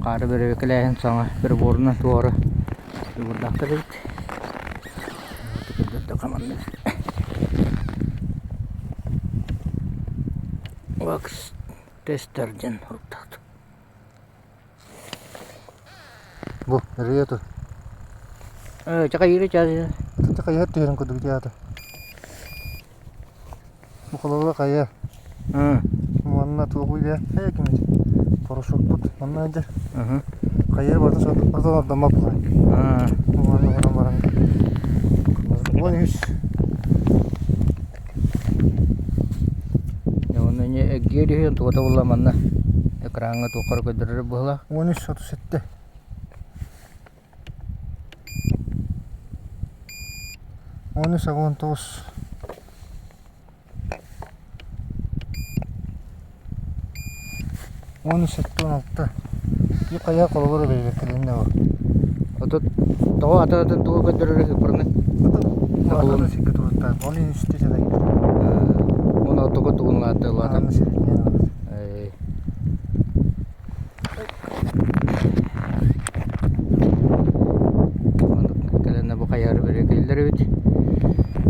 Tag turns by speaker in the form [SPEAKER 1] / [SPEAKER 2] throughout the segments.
[SPEAKER 1] Хаары бэрэбиэркэлээһин саҥа приборунан туора уурдаахтар эбит. Вакс тестер диэн суруктаах.
[SPEAKER 2] Бу ырыа ту.
[SPEAKER 1] Э, чакайыыры чаасы.
[SPEAKER 2] Чакайыыр түһэрин курдук театр. Бу холобура хайа? Манна туох үйэ хайа кимит? Порошокпут манна сылдьар. Хайа барыта отон ордоммот буолар. Манна баран баран. 13.
[SPEAKER 1] Онно эмиэ эргиэр үһү туота буолла манна экраҥҥа туохха эрэ көрдөрөр быһыылаах.
[SPEAKER 2] 13 37. 13 19. 13 76. Ити хайа холобура бэйбэккэлиннэ бу.
[SPEAKER 1] Отут тоҕо атын атын тугу көрдөрөр ыппырны?
[SPEAKER 2] Атын сиргэ туруттаах. Ол иһин үстэ сэлэй.
[SPEAKER 1] Уонна оттоку тугун лаатта
[SPEAKER 2] Аны сиринньэн.
[SPEAKER 1] Кэлэннэ бу хайаары бэрэкэллэр эбит.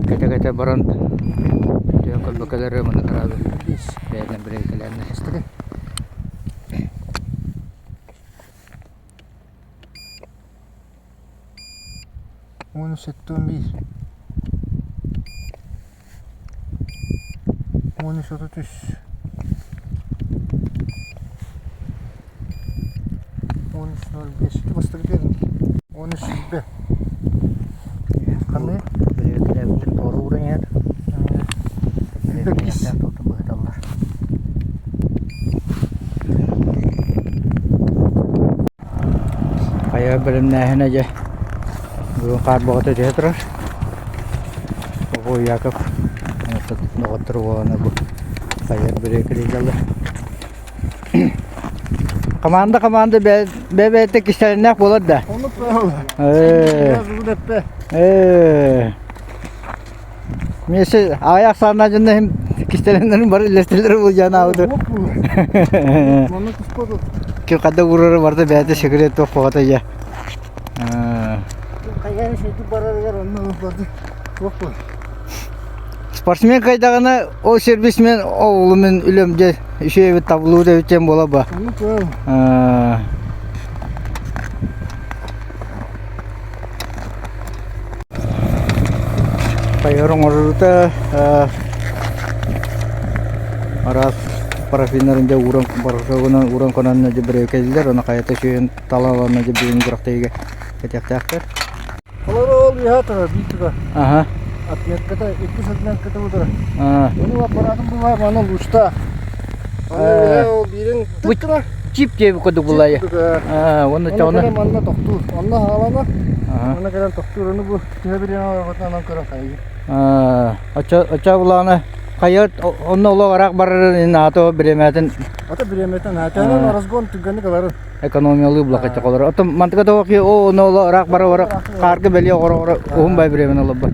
[SPEAKER 1] Кэтэ-кэтэ баран түһэн көрбөкөлөр маны караабы бэйэтинэн бэрэкэлээннэ.
[SPEAKER 2] 17 11. 13 33. 13 05. Ити бастакы биэрин. 13 сүүрбэ. Ханны?
[SPEAKER 1] Бэрэкэлээбиттэр туора ууран иһэр.
[SPEAKER 2] Сүүрбэ иккис.
[SPEAKER 1] Быһыталлар. Хайа бэлэмнээһинэ дьэ бүгүн хаар бөҕөтө түһэ турар. Оҕо Яков доҕоттор уолана бу хайа бирекилигалар. Команда команда бэйэ-бэйэтэ кистэлэннээх буолар да.
[SPEAKER 2] Оннук буолар.
[SPEAKER 1] Ээ. Ээ. Миэсэ аҕыйах ахсааннаах дьонно иһин кистэлэҥнэрин бары үллэстэллэрэ былдьаан аабыты. Ким ханна уурара барыта бэйэтэ секрет туох баҕата дьэ. Спортсмен кайдаҕына ол сервисмен ол мин үлэм дьэ үчүгэйбит табыллыбыт эбит диэн буола ба. Хайыһар оҥоруута араас парафиннарын дьэ ууран порошогунан ууран кононно дьэ бөрөкөллөр ону хайата сүөһүн талаланна дьэ бүгүн күрэхтэһиигэ кэтиэхтээхтэр.
[SPEAKER 2] Олору ол үөһэ турар биир туга.
[SPEAKER 1] Аха.
[SPEAKER 2] Отметката иккис отметката бу турар.
[SPEAKER 1] Аа.
[SPEAKER 2] Ону аппараатын булар маны лучта. Аны ол биирин
[SPEAKER 1] Бу чип диэбит курдук булайа. Аа, уонна
[SPEAKER 2] Онно
[SPEAKER 1] чоҕуна.
[SPEAKER 2] кэлэн манна тохтуур. Онно хаалана.
[SPEAKER 1] Аха.
[SPEAKER 2] Онно кэлэн тохтуур. Ону бу төһө бириэмэ барбытынан көрөн хайыы.
[SPEAKER 1] Аа, очо очо булаана хайа онно олох араак барарын аато бириэмэтин
[SPEAKER 2] Ата бириэмэтин аатынан разгон түргэнник ыларын.
[SPEAKER 1] экономиялыы булакачча холор. Оттон мантыка тоҕо о оно олох араак бара бара хаарга бэлиэ оҕоро оҕоро уһун бай бириэмэни олорбут.